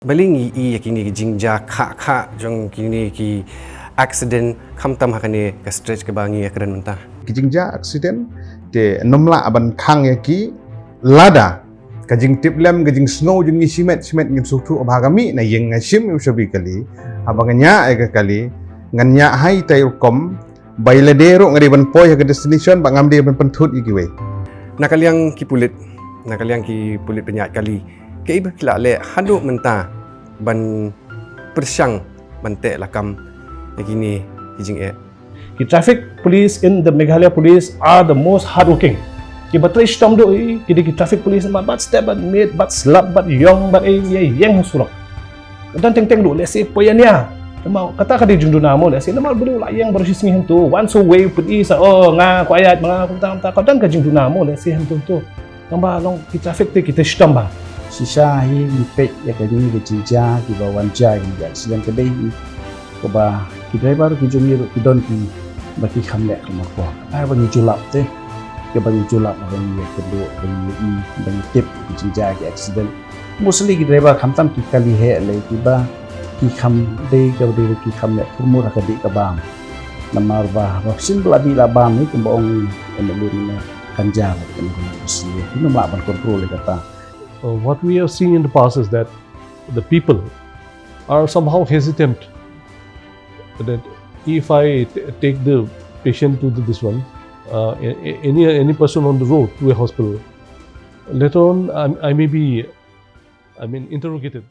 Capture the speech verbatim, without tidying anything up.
Balei ngi ïohi ïa kine ki jingjia khah khah jong kine ki accident khamtam ha kane ka stretch kaba ngi ïakren mynta? Ki jingjia accident te ym lah ban khang ïa ki lada ka jingtip lem, ka jingsngew jong ngi shimet shimet ngin sngewthuh ba ka mih na ïing, nga shim ïa u shabi kali, haba nga ñiah ïa ka kali ngan ñiah ha itai i rukom ba ïa lade ruh nga dei ban poi ha ka destination ba ngam dei ban pynthut ïa kiwei. Na ka liang ki pulit, na ka liang ki pulit pynïaid kali, kaei ba ki la leh haduh mynta ban pyrshang ban teh lakam ïa kine ki jingeh? Ki traffic police in the Meghalaya police are the most hardworking. Kiba trei shitom duh hi ki dei ki traffic police, namar bad step bad miet bad slap bad ïong bad ei ïeng ha surok. Don teng teng duh lehse poi ïa nia. Namar kata ka dei jingduna mo lehse, namar ba dei u la ïeng baroh shi sngi hangto, wan sa wei u pyni sa, oh nga kwah ïaid ma nga kumta kumta, ka don ka jingduna mo lehse hangto hangto. Tang ba long ki traffic te ki trei shitom bha. Shisha hi ngi peit ïa kane ka jingjia kiba wan jia ïa kane ka accident ka dei hi kaba ki driver ki jong ngi ruh ki don kiba ki kham leh ka myrkhong. Ai ba ngi ju lap te, kiba ngi ju lap ba ngi ïakynduh, ba ngi ïohi, ba ngi tip ki jingjia ki accident. Mostly ki driver khamtam ki kali heh lei kiba ki kham dei, kaba dei ki kham leh thurmur ha ka dih ka bam. Namar ba ba shisien ba la dih la bam hi kumba ong M L A mynne kan jar, kan jar mostly. Ki nym lah ban control ïa kata. Uh, what we have seen in the past is that the people are somehow hesitant that if I t- take the patient to the, this one, uh, a- a- any any person on the road to a hospital, later on I, I may be, I mean, interrogated.